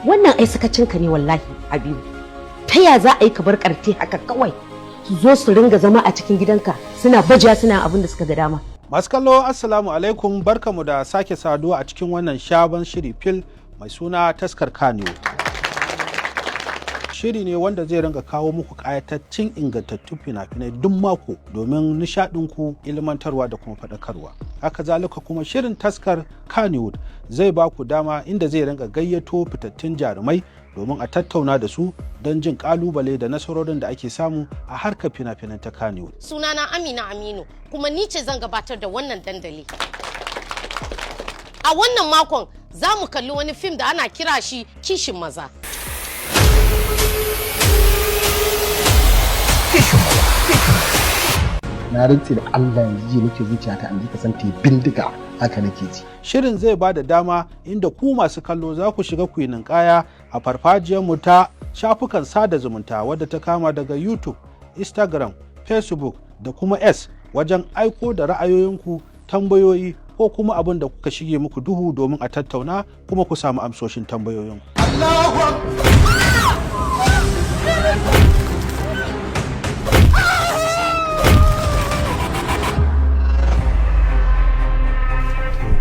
Wannan ai sakacinka ne wallahi, Habibu. Ta ya za a yi ka bar ƙarti haka kawai su zo su ringa zama a cikin gidanka, suna bajiya, suna abin da suka ga dama? Masu kallo, Assalamu alaikum, barkamu da sake saduwa a cikin wannan sabon shiri fil mai suna Taskar Kannywood. Shiri ne wanda zai ringa kawo muku ƙayataccen ingantattun fina-finai duk mako domin nishaɗinku, ilmantarwa da kuma faɗakarwa. Haka zalika kuma shirin Taskar Kannywood zai ba ku dama inda zai ringa gayyato fitattun jarumai domin a tattauna da su don jin ƙalubale da nasarorin da ake samu a harkar fina-finan ta Kannywood. Sunana Amina Aminu, kuma ni ce zan gabatar da wannan dandali. A wannan makon za mu kalli wani fim da ana kira shi Kishin Maza. Kishin Maza, Kishin Maza. Na rantse da Allah, yanzu ji nake zuciyata an ji ka san ta bindiga, haka nake ji. Shirin zai ba da dama inda ku masu kallo za ku shiga ku yi ninkaya a farfajiyarmu ta shafukan sada zumunta, wadda ta kama daga YouTube, Instagram, Facebook da kuma S, wajen aiko da ra'ayoyinku, tambayoyi ko kuma abin da kuka shige muku duhu domin a tattauna kuma ku samu amsoshin tambayoyinku. Allahu.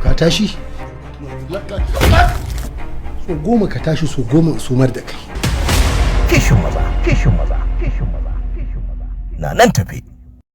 Ka tashi so 10, ka tashi so 10 in sumar da kai. Kishin Maza, Kishin Maza, Kishin Maza, Kishin Maza. Na nan tafe.